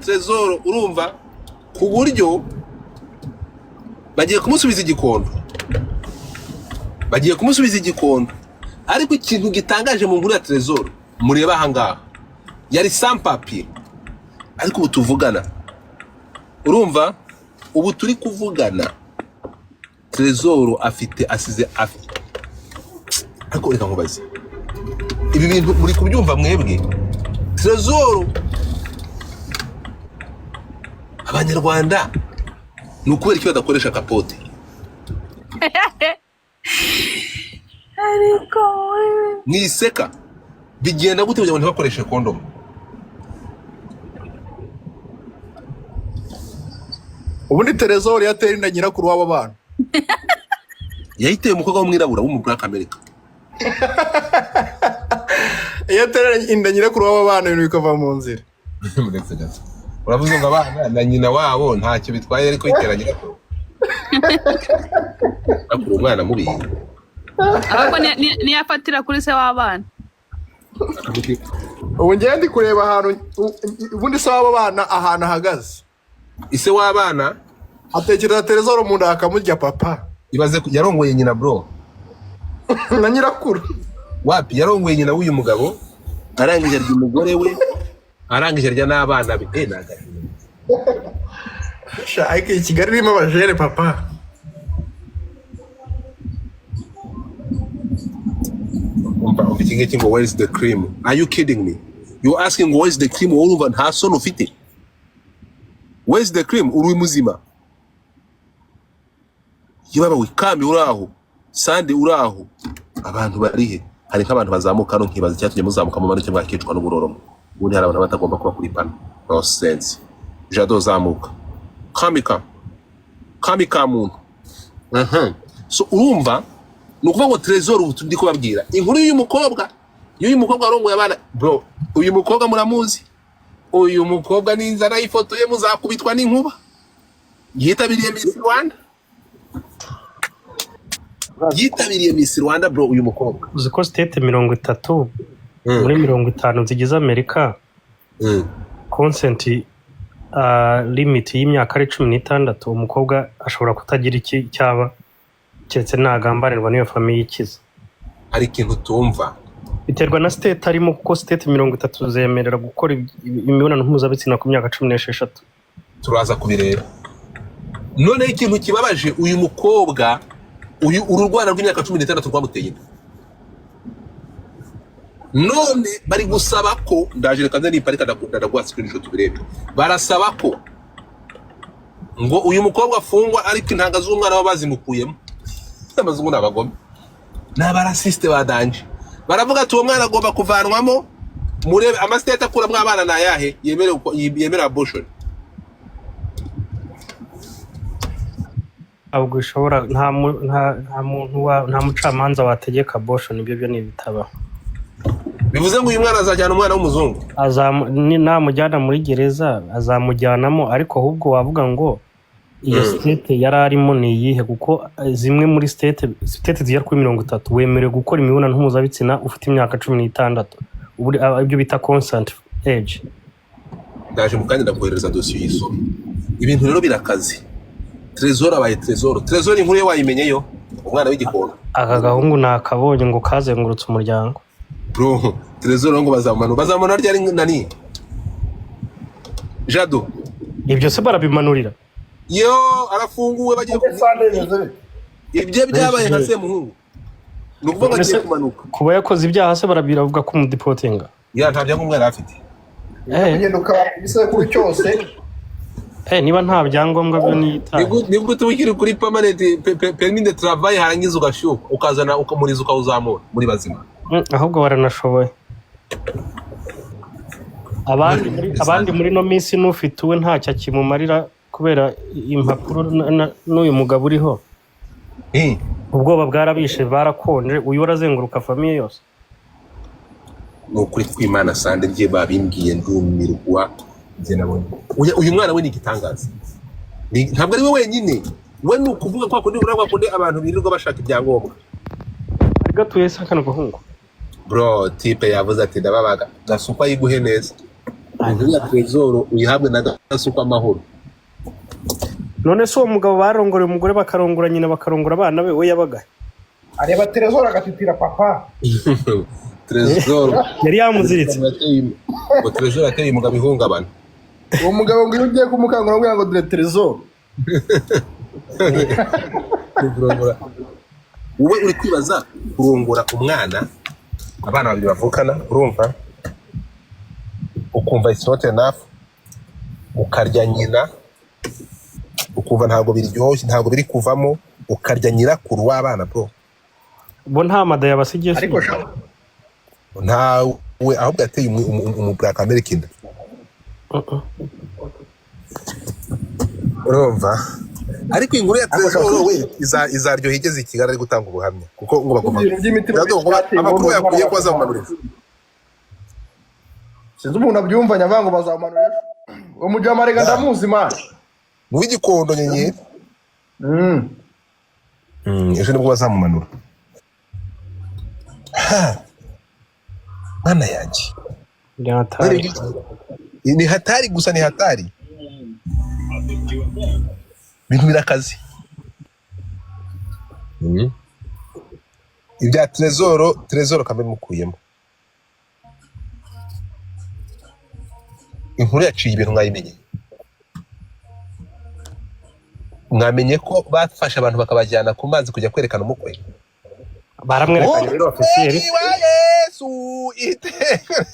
Trezor, urumva, ku buryo bagiye kumusubiza igikondo, bagiye kumusubiza igikondo. Ariko ikintu gitangaje mu nkuru ya Trezor, mureba ahangaha, yari sans papier, ariko ubu tuvugana, urumva, ubu turi kuvugana, Trezor afite, asize afite. Ariko reka nkubaze, ibi bintu muri kubyumva mwebwe? Trezor, Abanyarwanda ni ukubera iki badakoresha capote? Ariko we. Mwiseka, bigenda gute kugira ngo ntibakoreshe kondomu? Ubundi Trezor yatera inda nyirakuru w'abo bana? Yayiteye umukobwa w'umwirabura wo mu Black America. Iyo atera inda nyirakuru w'abo bana, ibintu bikava mu nzira. Muretse gato, uravuze ngo abana na nyina wabo ntacyo bitwaye, ariko yitera nyirakuru, akura umwana mubi. Ahubwo niyafatira kuri se w'abana. Ubu ngewe ndi kureba ahantu ubundi se w'abo bana ahantu ahagaze. Ise w'abana. Atekereza Trezor mu nda akamurya papa. Ibaze yarongoye nyina, bro. Na nyirakuru. Wapi, yarongoye nyina w'uyu mugabo, arangije arya umugore we, arangije arya n'abana be. Ni agahinda. Sha, ariko iyi Kigali irimo abajene papa. Umva iki ngiki ngo "Where is the cream?" Are you kidding me? You asking "Where is the cream?" Wowe urumva nta soni ufite? "Where is the cream?" Uri muzima? Yababa wikami, uri aho sande, uri aho, abantu bari he? Hari nk'abantu bazamuka hano, nkibaza icyatumye muzamuka, mumanuke mwakicwa n'uburoromo. Ubundi hari abantu batagomba kuba kuri pano. No sense. Jado, zamuka, kamika kamika muntu. So urumva, ni ukuvuga ngo Trezor, ubu ndi kubabwira inkuru y'uyu mukobwa, y'uyu mukobwa warongoye abana. Bro, uyu mukobwa muramuzi? Uyu mukobwa n'inzara y'ifoto ye muzakubitwa n'inkuba. Yitabiriye Miss Rwanda, yitabiriye Miss Rwanda, bro, uyu mukobwa. Uzi ko state 30 muri 50 zigize Amerika consent limit y'imyaka ari 16, umukobwa ashobora kutagira iki cyaba keretse nagambanirwa n'iyo famille ikize. Hari ikintu utumva. Biterwa na state arimo, kuko state 30 zemerera gukora imibonano mpuzabitsina ku myaka 16. Turaza kubireba. Noneho ikintu kibabaje, uyu mukobwa, uyu uru rwana rw'imyaka 16 rwamuteye inda, none bari gusaba ko, ndaje, reka nze niparika, ndaguha screenshot ubirebe. Barasaba ko ngo uyu mukobwa afungwa, ariko intanga z'umwana we bazimukuyemo. Abazungu ni abagome, ni abarasisite ba danger. Baravuga ati uwo mwana agomba kuvanwamo. Murebe ama state akuramo abana ni ayahe yemerewe yemerewe abortion? Ntabwo bishobora, nta muntu wa, nta mucamanza wategeka abortion, ibyo byo ntibitabaho. Bivuze ngo uyu mwana azajyana umwana w'umuzungu. Namujyana muri gereza azamujyanamo, ariko ahubwo wavuga ngo iyo state yari arimo ni iyihe? Kuko zimwe muri state zigera kuri 30 wemerewe gukora imibonano mpuzabitsina ufite imyaka 16. Ubu ibyo bita consent age. Ndaje mu kanya, ndakohereza dosiye uyisome. Ibintu rero birakaze. Trezor abaye Trezor. Trezor, inkuru ye wayimenyeyo, umwana w'igikondo. Aka gahungu nakabonye ngo kazengurutse umuryango. Bro, Trezor ngo bazamanura, bazamanura ryari nani, Jado? Ibyo se barabimanurira? Yo, arafunguwe, bagiye. Ibyo byabaye nka Semuhungu, ni ukuvuga ngo agiye Ese kumanuka. Kuba yakoze ibyaha se barabivuga ko umudeportinga? Ya, nta byangombwa yari afite. Kugenda ukaba igisekuru cyose. Niba nta byangombwa byo niyitaye. Nibwo uba ukiri kuri permanent permis de travail, harangiza ugashyuka, ukazana ukamuriza, ukawuzamura muri bazima. Ahubwo baranashoboye abandi muri ino minsi. N'ufite uwe ntacyo akimumarira kubera impapuro n'uyu mugabo uriho. Ubwoba bwarabishe, barakonje. Uyu arazenguruka famille yose. Ni ukuri kw'Imana, sande rye babimbwiye ndumirwa. Njye nabonye uyu mwana we ni igitangaza. Ntabwo ari we wenyine. We ni ukuvuga kwa kundi, uriya kwa kundi abantu birirwa bashaka ibyangombwa. Ari gatuye se kano gahungu? Bro, type yavuze ati ndababaga gasukwa yiguhe neza. Inkuru ya Trezor uyihabwe na Gasuku Amahoro. None se uwo mugabo barongoreye umugore, bakarongora nyina, bakarongora abana be, we yabaga he? Areba Trezor agatitira papa. Trezor Yari yamuziritse. Ngo Trezor ateye umugabo ihungabana. Uwo mugabo ngo iyo ugiye kumukangura amubwira ngo dore Trezor. Kurongora, wowe uri kwibaza kurongora umwana, abana babiri bavukana, urumva ukumva it's not enough, ukarya nyina, ukumva ntabwo biryoshye, ntabwo biri kuvamo, ukarya nyirakuru w'abana, bro. Bo nta mada yabasigiye se? Ariko sha. Ntawe, ahubwo yateye umu Black American. Urumva, ariko inkuru ya Trezor we izaryoha igeze i Kigali ari gutanga ubuhamya, kuko ngo bagomba Ibintu by'imitima. Ngo amakuru yakuye ko azamumanurira. Sinzi umuntu abyumva nyavuga ngo bazamanura ejo. Uwo mujama rega ndamuzi man. Mu w'igikondo nyenyeri. Ejo nibwo bazamumanura. Ha! Mana yanjye! Byatari. Ni hatari gusa, ni hatari, ibintu birakaze. Ibya Trezor kambe mukuyemo inkuru yaciye ibintu. Mwayimenye, mwamenye ko bafashe abantu bakabajyana ku mazi kujya kwerekana umukwe. Baramwerekanye rero officiel. Umwami wa Yesu iteka.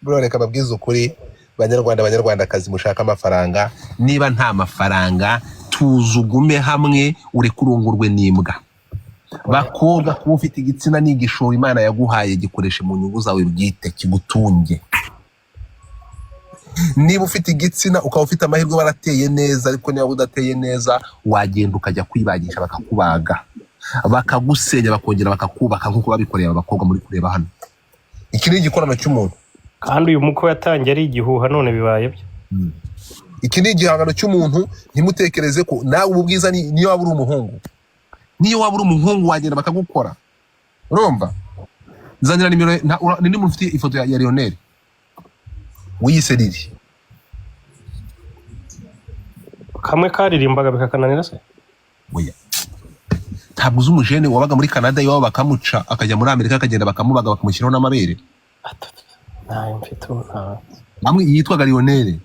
Bro, reka babwize ukuri, banyarwanda, banyarwandakazi mushaka amafaranga, niba nta mafaranga tuzugume hamwe, ureke urongorwe n'imbwa. Bakobwa, kuba ufite igitsina ni igishoro Imana yaguhaye, gikoreshe mu nyungu zawe bwite, kigutunge. Niba ufite igitsina ukaba ufite amahirwe warateye neza, ariko niba udateye neza wagenda ukajya kwibagisha, bakakubaga, bakagusenya, bakongera bakakubaka nk'uko babikoreye aba bakobwa muri kureba hano. Iki ni igikorano cy'umuntu. Kandi uyu mukwe yatangiye ari igihuha, none bibaye byo. Iki ni igihangano cy'umuntu. Ntimutekereze ko nawe ubu bwiza niyo waba uri umuhungu, niyo waba uri umuhungu wagenda bakagukora. Urumva, zanira nimero ninde muntu ufite ifoto ya Lionel wiyise Lili? Kamwe karirimbaga bikakananira se? Oya, ntabwo uzi umujene wabaga muri Canada, iwabo bakamuca, akajya muri Amerika, akagenda bakamubaga, bakamushyiraho n'amabere? Atatu. Ntayo mfite ubu, ntawe. Bamwe yitwaga Lionel.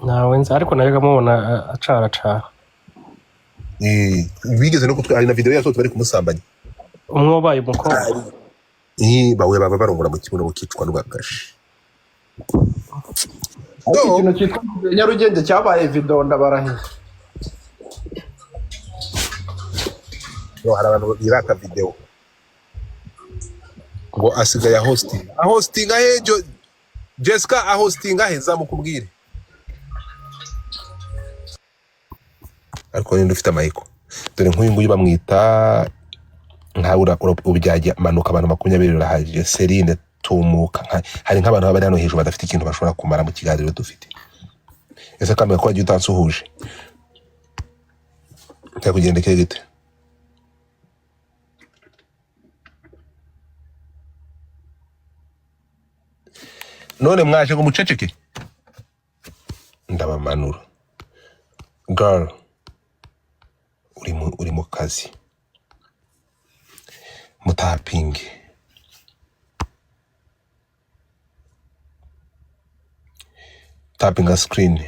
Ntawe nzi, ariko najyaga mubona acaracara. Bigeze no kutwe hari na video yasohotse bari kumusambanya. Umwe wabaye umukobwa. Bawe baba barongora mu kibuno bukicwa n'ubwagashi. Ariko ikintu cyitwa Nyarugenge cyabaye video, ndabarahiye. No, hari abantu birata video ngo asigaye ahostinga. Ahostinga he? Jessica ahostinga he? Zamukubwire. Ariko ninde ufite amayiko? Dore nk'uyu nguyu bamwita nkawe ubyajya manuka, abantu 20 urahagije. Serine tumuka hari nk'abantu baba bari hano hejuru badafite ikintu bashobora kumara mu kiganiro dufite. Ese kamera ko wagiye utansuhuje, byakugendekeye gite? None mwaje ngo muceceke, ndabamanura. Girl, uri mu kazi, mutapinge. Tapinga screen.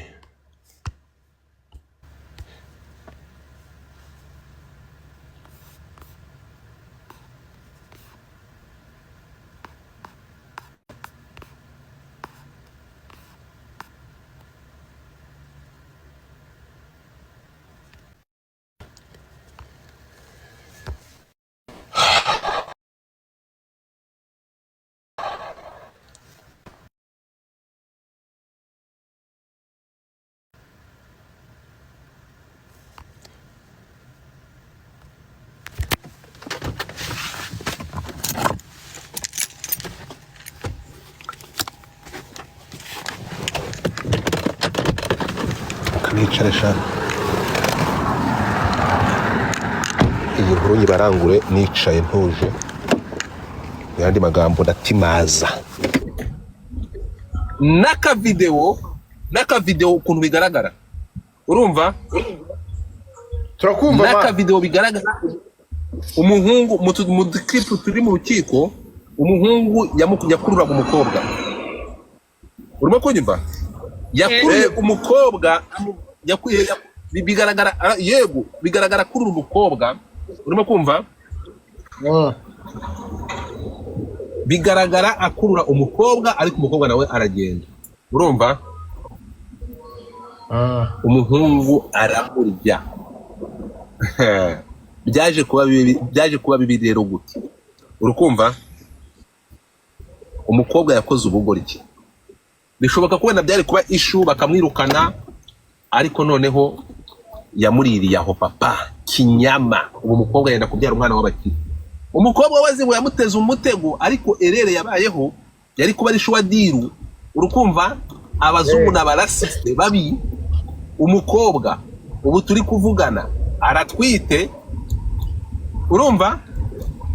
Kanicare sha, iyi nkuru nyibarangure nicaye ntuje. Mu yandi magambo, ndatimaza. N'akavidewo ukuntu bigaragara, urumva? Turakumva, man. N'akavidewo bigaragara umuhungu mu duklipu turi mu rukiko, umuhungu yakururaga umukobwa. Urimo kunyumva? Yakuruye umukobwa, yakuye, bigaragara, yego, bigaragara kurura umukobwa. Urimo kumva? Mm. Bigaragara akurura umukobwa, ariko umukobwa nawe aragenda, urumva? Mm. Umuhungu aramurya. Byaje kuba bibi, byaje kuba bibi rero. Gute? Urukumva, umukobwa yakoze ubugoryi. Bishoboka ko wenda byari kuba issue bakamwirukana, ariko noneho yamuririye aho papa kinyama. Ubu umukobwa yenda kubyara umwana w'abakire. Umukobwa we azi ngo yamuteze umutego, ariko error yabayeho yari kuba ari sure deal. Urukumva, abazungu ni abarasiste babi. Umukobwa ubu turi kuvugana aratwite, urumva?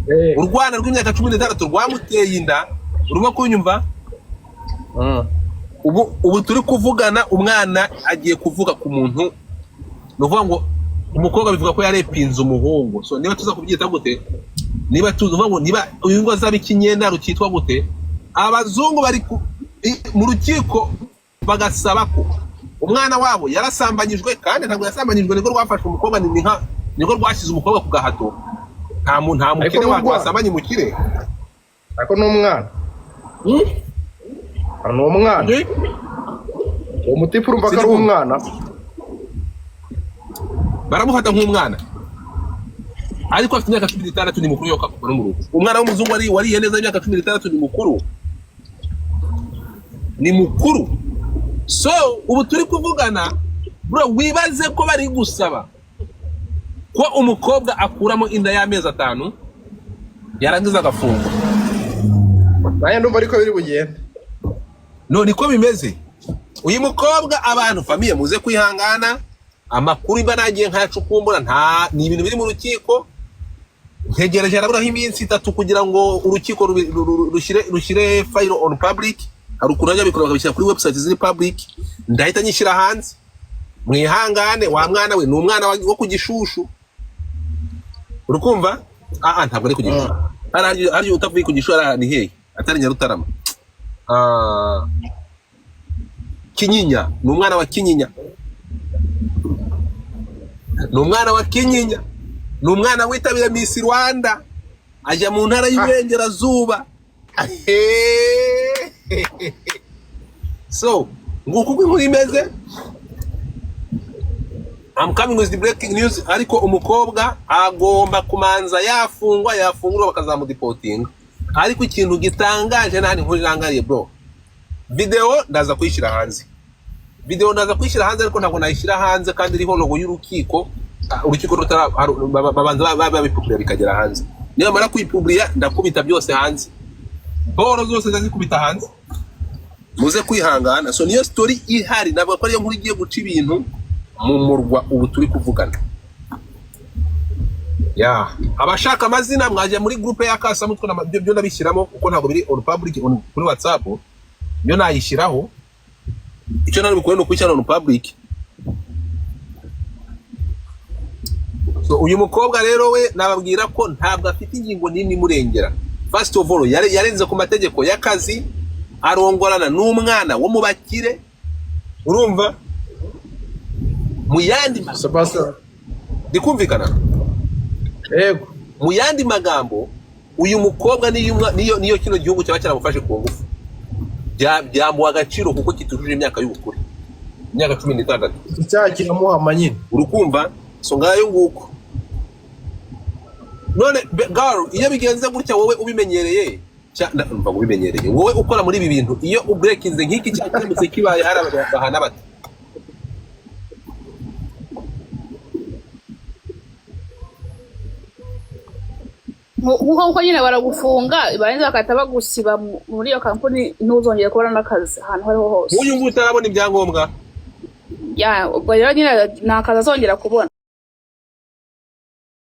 Eh. Urwana rw'imyaka 16 rwamuteye inda. Urimo kunyumva? Mm. Ubu turi kuvugana umwana agiye kuvuga ku muntu. Ni ukuvuga ngo umukobwa bivuga ko yarepinze umuhungu. So niba tuza kubyita gute, niba tuzi uvuga ngo niba uyu ngo azaba ikinyendaro cyitwa gute, abazungu bari mu rukiko bagasaba ko umwana wabo yarasambanyijwe, kandi ntabwo yasambanyijwe, nibwo rwafashe umukobwa, ni nka nibwo rwashyize umukobwa ku gahato. Nta mukire Ariko n'urwana. wasambanye umukire. Ariko ni umwana, ni umwana. Uwo mutipe urumva ko ari Sinzi. umwana. Baramufata nk'umwana, ariko afite imyaka 16, ni mukuru. Yo no mu rugo, umwana w'umuzungu wariye neza imyaka 16, ni mukuru, ni mukuru. So ubu turi kuvugana, bro, wibaze ko bari gusaba ko umukobwa akuramo inda y'amezi 5, yarangiza agafungwa. Nanjye ndumva ariko biri bugende. No niko bimeze. Uyu mukobwa, abantu famille muze kwihangana, amakuru mba nagiye nkayacukumbura, nta ni ibintu biri mu rukiko. Ntegereje, haraburaho iminsi 3 kugira ngo urukiko rushyire file on public. Hari ukuntu bajya babikora bakabishyira kuri website ziri public, ndahita nyishyira hanze. Mwihangane. Wa mwana we ni umwana wo ku Gishushu, urukumva? Ah, ntabwo ari ku Gishushu. Hari utavuye ku Gishushu, hari ni hehe atari Nyarutarama? Ah, Kinyinya. Ni umwana wa Kinyinya, ni umwana wa Kinyinya, ni umwana witabira Miss Rwanda, ajya mu ntara y'Iburengerazuba. So nguko uko inkuru imeze. I'm coming with the breaking news. Ariko umukobwa agomba kumanza yafungwa, yafungurwa bakazamudipotinga. Ariko ikintu gitangaje, nta nkuru irangariye, bro. Video ndaza kuyishyira hanze, video ndaza kuyishyira hanze, ariko ntabwo nayishyira hanze kandi iriho logo y'urukiko. Ah, urukiko rutara babanza babipuburiya bikagera hanze. Nibamara kuyipuburiya ndakubita byose hanze, boro zose ndazikubita hanze. Muze kwihangana. So niyo story ihari, navuga ko ariyo nkuru igiye guca ibintu mu murwa ubu turi kuvugana. Ya abashaka amazina mwajya muri groupe ya Kasamutwe, byo ndabishyiramo kuko ntabwo biri on public kuri WhatsApp. Yo nayishyiraho, icyo nari bukore ni ukwishyira on public. So uyu mukobwa rero we nababwira ko ntabwo afite ingingo nini imurengera. First of all, yarenze ku mategeko y'akazi, arongorana n'umwana wo mu bakire, urumva? Mu yandi Sebastian. Ndikumvikana? Yego. Mu yandi magambo, uyu mukobwa niyo kino gihugu cyaba cyaramufashe ku ngufu, byamuha agaciro kuko kitujuje imyaka y'ubukure, imyaka 16. Icyaha kiramuhama nyine. Urukumva? So ngayo nguko. None girl, iyo bigenze gutya, wowe ubimenyereye, umva, ubimenyereye, wowe ukora muri ibi bintu, iyo ubreakinze nk'iki cyaha kiramutse kibaye, hari abantu bahana bate? Nkuko nyine baragufunga, barangiza bagahita bagusiba muri iyo kampani, ntuzongere kubona n'akazi ahantu aho ariho hose. Nk'uyu nguyu utarabona ibyangombwa. Ya, ubwo rero nyine nta kazi azongera kubona.